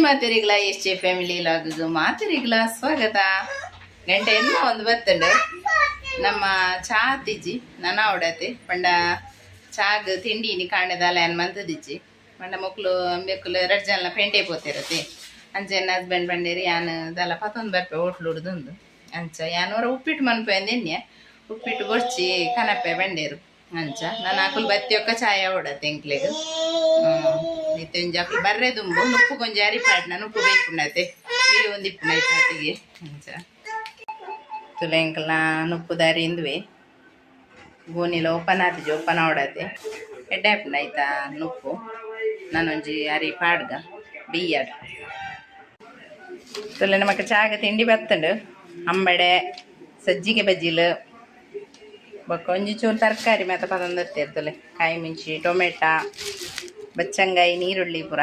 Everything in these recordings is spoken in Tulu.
ಮಾತೆರಿಗ್ಲ ಎಸ್ ಜೆ ಫ್ಯಾಮಿಲಿ ಲಾಗ್ ಮಾತೆರಿಗ್ಲ ಸ್ವಾಗತ. ಗಂಟೆ ಎನ್ನ ಒಂದು ಬತ್ತಂಡು ನಮ್ಮ ಚಾ ತಿಜ್ಜಿ ನನ ಅವಡತೆ ಪಂಡ ಚಾಗ್ ತಿಂಡಿ ಕಾಣೆದಾಲ ಏನ್ ಮಂತದಿಜ್ಜಿ ಪಂಡ ಮೊಕ್ಲು ಬೆಕ್ಕುಲು ಎರಡು ಜನ ಪೆಂಟೆ ಪೋತಿರತೆ. ಅಂಚೆ ಎನ್ನ ಹಸ್ಬೆಂಡ್ ಬಂಡೇರಿ ಯಾನ್ ದಾಲ ಪತ್ತೊಂದು ಬರ್ಪೆ ಹೋಟ್ಲು ಹುಡ್ದೊಂದು. ಅಂಚ ಯಾನ್ ಹೊರ ಉಪ್ಪಿಟ್ಟು ಮನ್ಪೆ ಅಂದೆನ್ಯ ಉಪ್ಪಿಟ್ಟು ಬೊರ್ಚಿ ಕನಪೆ ಬಂಡೇರು. ಅಂಚ ನಾನು ಅಕುಲು ಬತ್ತಿಯೊಕ್ಕ ಚಾಯ ಅವಡತೆ ಎಂಕ್ಲೆಗ್. ಇತ್ತೆ ಒಂಜಿ ಅಕುಲು ಬರ್ರೆ ದುಂಬು ನುಪ್ಪು ಕೊಂಜಿ ಅರಿಪಾಡ್ನ ನುಪ್ಪು ಬೇಯ್ಪುಂಡತೆ ಬೀ ಒಂದಿಪ್ಪುಂಡು ಐತಾತಿಗೆ. ಅಂಚ ತುಲೆ ಎಂಕಲ್ನ ನುಪ್ಪು ದಾರಿ ಇಂದುವೆ ಗೋನಿಲ ಓಪನ್ ಆತಿಜಿ ಓಪನ್ ಆವಡತೆ ಎಡ್ಡೆ ಆಪುಂಡು ಐತ ನುಪ್ಪು. ನಾನೊಂಜಿ ಅರಿ ಪಾಡ್ಗ ಬಿಯ್ಯಾಡ್ ತುಲೆ ನಮಕ್ ಚಾಗ ತಿಂಡಿ ಬತ್ತುಂಡು. ಅಂಬಡೆ ಸಜ್ಜಿಗೆ ಬಜ್ಜಿಲು ಬೊಕ್ಕ ಒಂಜಿ ಚೂರು ತರಕಾರಿ ಮಾತ ಪತೊಂದು ತುಲೆ ಕಾಯಿ ಮುಂಚಿ ಟೊಮೆಟೊ ಬಚ್ಚಂಗಾಯಿ ನೀರುಳ್ಳಿ ಪೂರ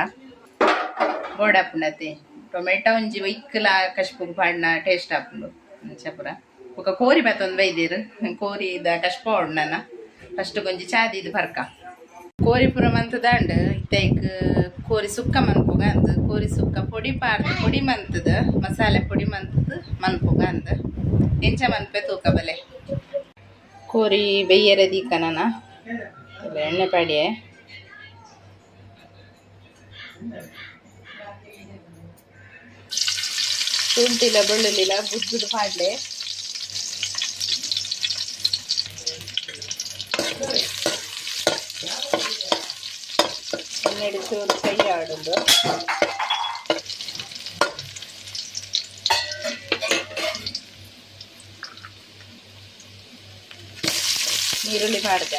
ಬೋಡಾಪುಂಡತೆ. ಟೊಮೆಟೊ ಒಂಜಿ ಒಯ್ಕ್ಲ ಕಶ್ಪುಗು ಪಾಡ್ನ ಟೇಸ್ಟ್ ಆಪುಂಡು ಅಂಚ ಪೂರ. ಬೊಕ್ಕ ಕೋರಿ ಪತೊಂದು ಬೈದೆರ್ ಕೋರಿದ ಕಶ್ಪ ಓಡ್ ಫಸ್ಟ್ ಒಂಜಿ ಚಾದಿದು ಪರ್ಕ ಕೋರಿ ಪೂರ ಮಂತದಾಂಡ್. ಇತ್ತೈಕ್ ಕೋರಿ ಸುಕ್ಕ ಮನ್ಪುಗ ಅಂದ್ ಕೋರಿ ಸುಕ್ಕ ಪೊಡಿ ಪಾಡ್ದು ಪೊಡಿ ಮಂತದ ಮಸಾಲೆ ಪೊಡಿ ಮಂತದ ಮನ್ಪುಗ ಅಂದ್ ಎಂಚ ಮನ್ಪೆ ತೂಕ ಬಲೆ. ಕೋರಿ ಬೆಯ್ಯರೆ ದೀಕ ನನ ಎಣ್ಣೆ ಪಾಡಿಯೆ. ಶುಂಠಿಲ ಬೆಳ್ಳುಳ್ಳಿಲ ಬುಜ್ಜುದು ಪಾಡ್ಲೆ. ಎಣ್ಣೆಡ್ ಚೂರು ಫ್ರೈ ಆಡುಂಡು. ನೀರುಳ್ಳಿ ಪಾಡ್ದ.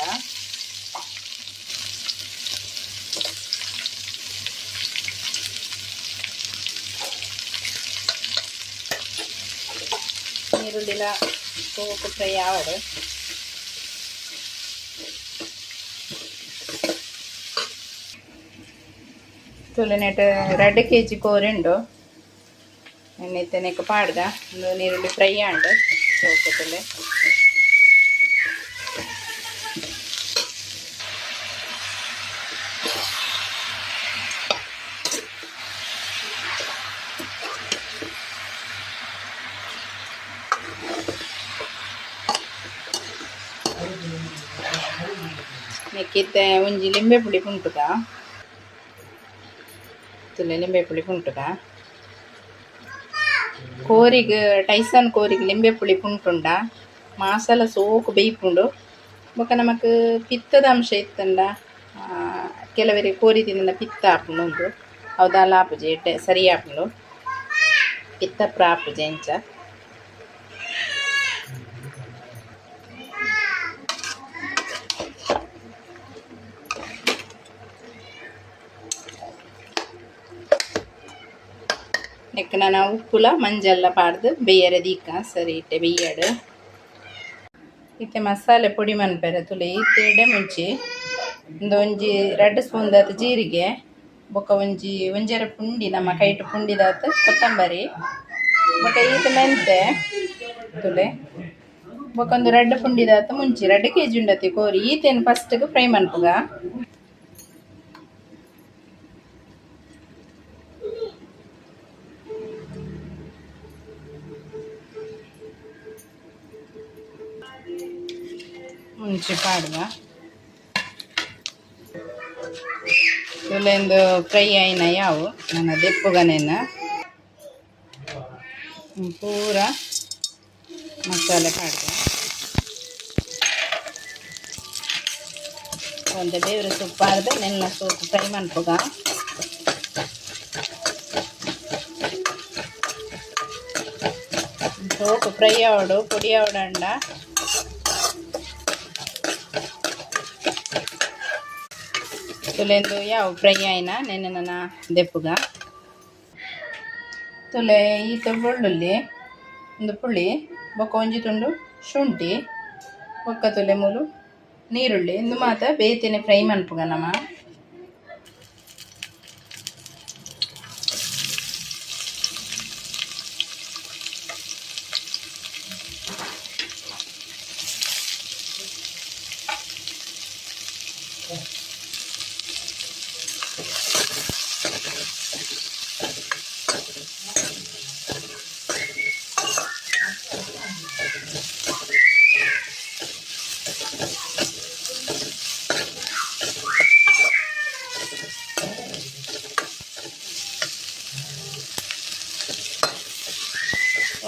ನೀರುಳ್ಳಿಲ ಸೋಕು ಫ್ರೈ ಆವಡ್. ತುಲೆನೆಟ್ 2 ಕೆಜಿ ಕೋರಿ ಉಂಡು. ಎಣ್ಣೆ ಇತ್ತೆನೆಕ್ ಪಾಡ್ದ ಉಂದು ನೀರುಳ್ಳಿ ಫ್ರೈ ಆಂಡ್ ಸೋಕು ತುಲೆ. ನೆಕ್ಕಿತ್ತೆ ಒಂಜಿ ಲಿಂಬೆ ಪುಳಿ ಪುಂಟುಗ ತುಲೆ ಲಿಂಬೆ ಪುಳಿ ಪುಂಟುಗ. ಕೋರಿಗ್ ಟೈಸನ್ ಕೋರಿಗ್ ಲಿಂಬೆ ಪುಳಿ ಪುಂಟುಂಡ ಮಾಸಲ ಸೋಕು ಬೇಯ್ಪುಂಡು. ಬೊಕ ನಮಕ್ ಪಿತ್ತದ ಅಂಶ ಇತ್ತಂಡ ಕೆಲವರಿಗೆ ಕೋರಿ ತಿಂದ ಪಿತ್ತ ಆಪುಂಡು ಉಂದು ಅವು ದಾಲ ಆಪುಜಿ ಎಡ್ಡೆ ಸರಿ ಆಪುಂಡು ಪಿತ್ತ ಪೂರ ಆಪುಜಿ ಅಂಚ. ನೆಕ್ ನನ ಉಪ್ಪುಲ ಮಂಜಲ್ಲ ಪಾಡ್ದು ಬೇಯರೆ ದೀಕ ಸರಿ ಇಟ್ಟೆ ಬೇಯ್ಯಡ್. ಇತ್ತೆ ಮಸಾಲೆ ಪೊಡಿ ಮನ್ಪೆರೆ ತುಲೆ ಇತ್ತೆ ಎಡೆ ಮುಂಚಿ ಉಂದು ಒಂಜಿ 2 ಸ್ಪೂನ್ ದಾತ್ ಜೀರಿಗೆ ಬೊಕ್ಕ ಒಂಜಿ ಒಂಜರೆ ಪುಂಡಿ ನಮ್ಮ ಕೈಟ್ ಪುಂಡಿ ದಾತ್ ಕೊತ್ತಂಬರಿ ಬೊಕ್ಕ ಈತ್ ಮೆಂತೆ ತುಲೆ ಬೊಕ್ಕ ಒಂದು 2 ಪುಂಡಿ ದಾತ್ ಮುಂಚಿ 2 ಕೆಜಿ ಉಂಡತಿ ಕೋರಿ ಈತೇನು ಫಸ್ಟ್ ಫ್ರೈ ಮನ್ಪುಗ. ಮುಂಚಿ ಪಾಡುವ ತುಲೆಂದು ಫ್ರೈ ಆಯಿನ ಯಾವು ನನ್ನ ದೆಪ್ಪುಗನೇನ ಪೂರ ಮಸಾಲೆ ಪಾಡುವ. ಒಂದು ಬೇವ್ರ ಸೊಪ್ಪು ಪಾಡ್ದು ನೆನ್ನ ಸೊಪ್ಪು ಫ್ರೈ ಮನ್ಪುಗ. ಸೋಕು ಫ್ರೈ ಆವಡು ಪೊಡಿ ಆವಡಂಡ ತುಲೆಂದು ಯಾವ ಫ್ರೈ ಆಯಿನ ನೆನ್ನೆ ನನ್ನ ದೆಪ್ಪುಗ. ತುಲೆ ಈತ ಬೆಳ್ಳುಳ್ಳಿ ಒಂದು ಪುಳಿ ಬೊಕ್ಕ ಒಂಜಿ ತುಂಡು ಶುಂಠಿ ಬೊಕ್ಕ ತುಲೆ ಮೂಲು ನೀರುಳ್ಳಿ ಇಂದು ಮಾತ ಬೇತೆನೆ ಫ್ರೈ ಮನ್ಪುಗ ನಮ.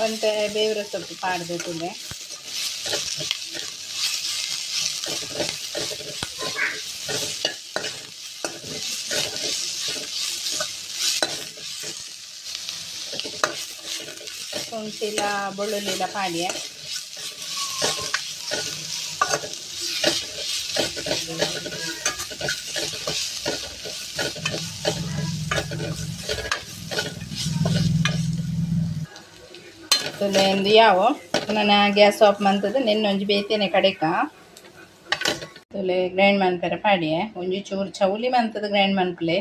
ಒಂತೆ ಬೇವ್ರ ಸೊಪ್ಪು ಪಾಡ್ದು ತುಲೆ ಶುಂಠಿಲ ಬೆಳ್ಳುಳ್ಳಿಲ ಪಾಡಿಯ ತುಲೆ ಎಂದು ಯಾವ ನನ್ನ ಗ್ಯಾಸ್ ಆಫ್ ಮಂತದ ನಿನ್ನೊಂಜಿ ಬೇತೇನೆ ಕಡೆಕ ತುಲೆ ಗ್ರೈಂಡ್ ಮನ್ಪೆರೆ ಪಾಡಿಯೆ ಒಂಜಿ ಚೂರು ಚೌಲಿ ಮಂತದ ಗ್ರೈಂಡ್ ಮನ್ಪುಲೆ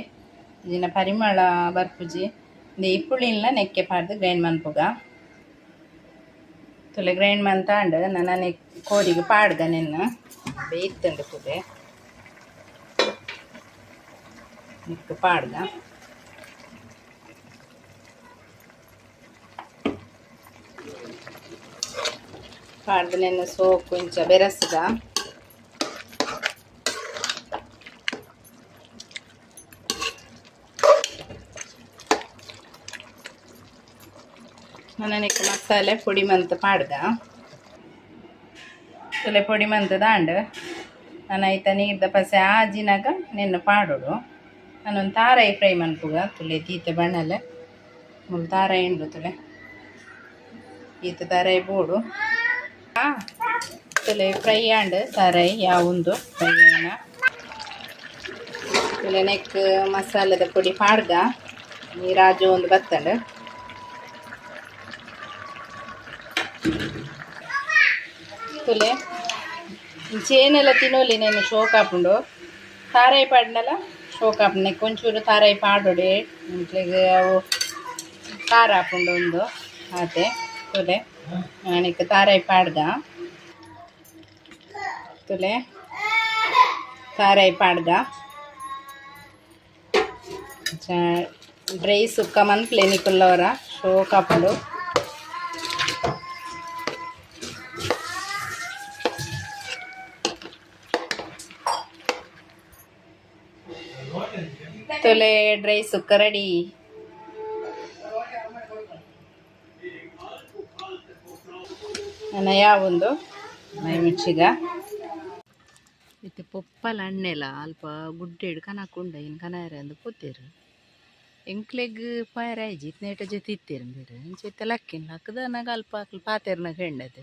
ಜಿನ ಪರಿಮಳ ಬರ್ಪುಜಿ ಇಪ್ಪುಳಿನ್ಲ ನೆಕ್ಕೆ ಪಾಡ್ದು ಗ್ರೈಂಡ್ ಮನ್ಪುಗ ತುಲೆ ಗ್ರೈಂಡ್ ಮಂತಾಂಡ್ ನನ್ನ ನೆಕ್ ಕೋರಿಗೆ ಪಾಡ್ಗ ನಿನ್ನ ಬೇಯ್ತಂಡು ತುಲೆ ನೆಕ್ ಪಾಡ್ಗ ಪಾಡ್ದು ನೆನ್ನ ಸೋಕು ಇಂಚ ಬೆರಸ್ದ ನನಗೆ ಮಸಾಲೆ ಪೊಡಿ ಮಂತ್ ಪಾಡ್ದ ತುಲೆ ಪೊಡಿ ಮಂತ್ ದಾಂಡ್ ನಾನು ಐತ ನೀರ್ದ ಪಸೆ ಆಜಿನಾಗ ನಿನ್ನ ಪಾಡೋಡು ನಾನೊಂದು ತಾರಾಯಿ ಫ್ರೈ ಮನ್ಪುಗ ತುಲೆ ತೀತೆ ಬಣ್ಣಲೆ ಮುಲ್ ತಾರಾಯಿ ಉಂಡು ತುಲೆ ಈತ ತಾರಾಯಿ ಬೋಡು ತುಲೆ ಫ್ರೈ ಆಂಡ್ ತಾರಾಯಿ ಯಾವುಂದು ಫ್ರೈ ಆಯ್ನ ತುಲೆ ನೆಕ್ ಮಸಾಲೆದ ಪೊಡಿ ಪಾಡ್ಗ ನೀರಾಜು ಒಂದು ಬತ್ತಂಡು ತುಲೆ ಚೇನೆಲ್ಲ ತಿನ್ನೋಲಿ నేను ಶೋಕ್ ಆಪುಂಡು ತಾರಾಯಿ ಪಾಡ್ನಲ್ಲ ಶೋಕ್ ಆಪುಂಡು ಒಂಚೂರು ತಾರಾಯಿ ಪಾಡೋಡೆ ಇಂಕ್ಲೆಗ್ ಅವು ಖಾರ ಆಪುಂಡು ಒಂದು ಆತೆ ತುಲೆ ನಾನಿಕ್ ತಾರಾಯಿ ಪಾಡ್ದ ತುಲೆ ತಾರಾಯಿ ಪಾಡ್ದ ಡ್ರೈ ಸುಕ್ಕ ಮನ್ಪ್ಲೆ ನಿಕುಲ್ಲವರ ಶೋಕ್ ಆಪುಂಡು ತುಲೆ ಡ್ರೈ ಸುಕ್ಕ ರೆಡಿ ನನ್ನ ಯಾವೊಂದು ಮೈ ಮಿರ್ಚಿಗ ಇತ್ತೆ ಪೊಪ್ಪಲ ಅಣ್ಣೆಲ ಅಲ್ಪ ಗುಡ್ಡೆಡ್ ಕನಕುಂಡ ಇನ್ ಕನಾಯರ ಅಂದ್ ಪೋತೇರು ಎಂಕ್ಲೆಗ್ ಪಾಯರ ಆಯ್ಜಿ ಇತ್ನೇಟ ಜೊತೆ ಇತ್ತೇರು ಬೇರೆ ಇಂಚ ಇತ್ತೆ ಲಕ್ಕಿನ ಲಕ್ಕದ ನಾಗ ಅಲ್ಪ ಅಕ್ಲು ಪಾತೇರ್ನಾಗ ಹೆಣ್ಣದೆ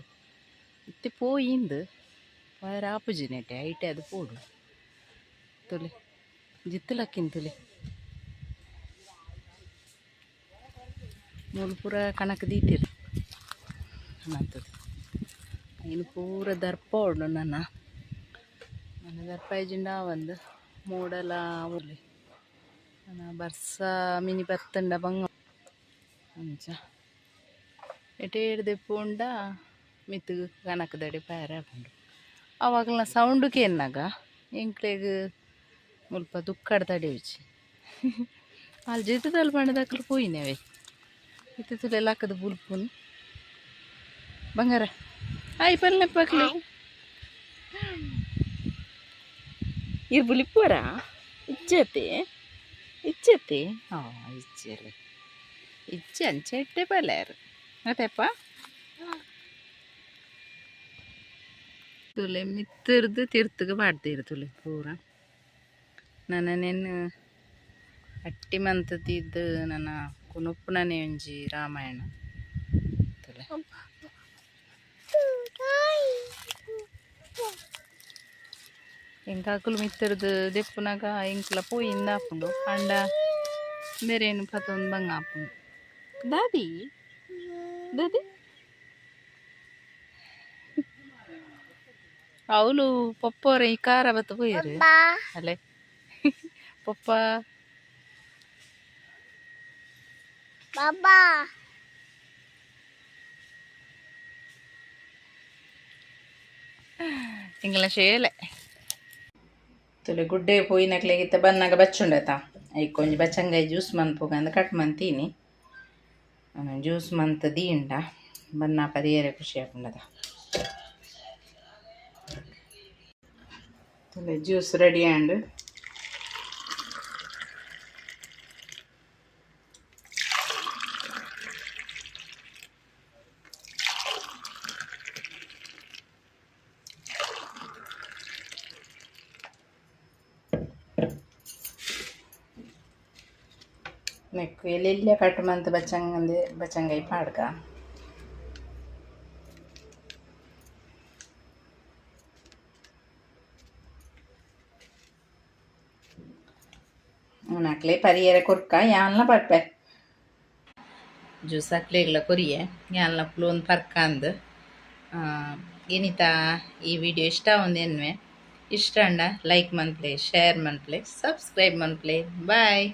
ಇತ್ತೆ ಪೋಯಿಂದು ಪಾಯರ ಆಪುಜಿ ನೆಟೆ ಐಟೆ ಅದು ಪೋಡು ತುಲೆ ಜಿತ್ತು ಲಕ್ಕಿನ ತುಲೆ ಮೂಲು ಪೂರ ಕಣಕ್ ದೀತಿರು ಮಂತದ್ದು ಇನ್ನು ಪೂರ ದರ್ಪ ಉಂಡು ನನ್ನ ನನ್ನ ದರ್ಪ ಇಜ್ಜಿಂಡ ಒಂದು ಮೂಡಲ ಊರ್ಲಿ ನನ್ನ ಬರ್ಸ ಮಿನಿ ಬತ್ತಂಡ ಬಂಗ ಅಂಚ ಎಟೇಡ್ ದೆಪ್ಪುಂಡ ಮಿತ್ತು ಕಣಕದಡಿ ಪಾಯರ ಹಾಕೊಂಡು ಅವಾಗಲ ಸೌಂಡು ಕೇನ್ನಾಗ ಎಂಕ್ಲೆಗ್ ಮುಲ್ಪ ದುಕ್ಕಡ್ ತಡೆಯುಚಿ ಅಲ್ಲಿ ಜೊತೆದಲ್ಲಿ ಬಣ್ಣದಾಕಲು ಪೋಯಿನವೆ ಇತ್ತೆ ತುಲೆ ಲಕ್ಕದ ಬುಲ್ಪುನ್ ಬಂಗಾರ ಆಯ್ ಪಲ್ಲೆ ಪಕ್ಲೆ ಇರ್ ಬುಲಿಪುರ ಇಜ್ಜತೆ ಇಜ್ಜತೆ ಹಾಂ ಇಜ್ಜಲೆ ಇಜ್ಜೆ ಅಂಚೆಟ್ಟೆ ಪಲ್ಯಾರು ಮತ್ತೆಪ್ಪ ತುಲೆ ಮಿತ್ತಿರ್ದು ತಿರ್ತುಗೆ ಪಾಡ್ತೀರು ತುಲೆ ಪೂರ ನನ್ನ ನೆನ್ ಅಟ್ಟಿ ಮಂತದಿದ್ದು ನನ್ನ ಕುನುಪ್ಪುನನೆ ಒಂಜಿ ರಾಮಾಯಣ ತುಲೆ ಎಂಕಾಕುಲು ಮಿತ್ತರ್ದು ದೆಪ್ಪುನಾಗ ಎಂಕ್ಲ ಪೋಯಿಂದ ಆಪುಂಡು ಪಂಡ ಬೇರೇನು ಪತೊಂದು ಬಂಗ ಆಪುಂಡು ದಾದಿ ದಾದಿ ಅವಳು ಪಪ್ಪೋರೆ ಈ ಕಾರ ಬತ್ತು ಪೋಯಿರು ಅಲ್ಲೇ ಪಪ್ಪ ಬಾಬಾ ಎಂಕಲ್ನ ಶೇಲೆ ತುಲೆ ಗುಡ್ಡೆ ಪೋಯಿನಕ್ಲೆಗಿತ್ತ ಬನ್ನಾಗ ಬಚ್ಚುಂಡತ ಐಕ್ ಒಂಜಿ ಬಚ್ಚಂಗಾಯಿ ಜ್ಯೂಸ್ ಮನ್ಪುಗ ಅಂದ್ ಕಟ್ ಮಂತೀನಿ ಜ್ಯೂಸ್ ಮಂತ್ ದೀಂಡ ಬನ್ನ ಪರಿಯರೆ ಖುಷಿ ಆಪುಂಡದ ತುಲೆ ಜ್ಯೂಸ್ ರೆಡಿ ಆಂಡ್ ನೆಕ್ಕ್ ಎಲ್ಲೆಲ್ಯ ಕಟ್ ಮಂತ್ ಬಚ್ಚಂಗ್ ಬಚ್ಚಂಗಾಯಿ ಪಾಡ್ಗ. ಅಕ್ಲೆ ಪರಿಯೆರೆ ಕೊರ್ಕ ಯಾನ್ಲ ಪರ್ಪೆ. ಜ್ಯೂಸ್ ಅಕ್ಲೆಗ್ಲ ಕೊರಿಯೆ ಯಾನ್ಲ ಕುಲೊಂದು ಪರ್ಕಂದ್. ಇನಿತ ಈ ವಿಡಿಯೋ ಇಷ್ಟ ಆವೊಂದು ಎನ್ನುವೆ. ಇಷ್ಟ ಆಂಡ ಲೈಕ್ ಮನ್ಪುಲೆ, ಶೇರ್ ಮನ್ಪುಲೆ, ಸಬ್ಸ್ಕ್ರೈಬ್ ಮನ್ಪುಲೆ. ಬಾಯ್.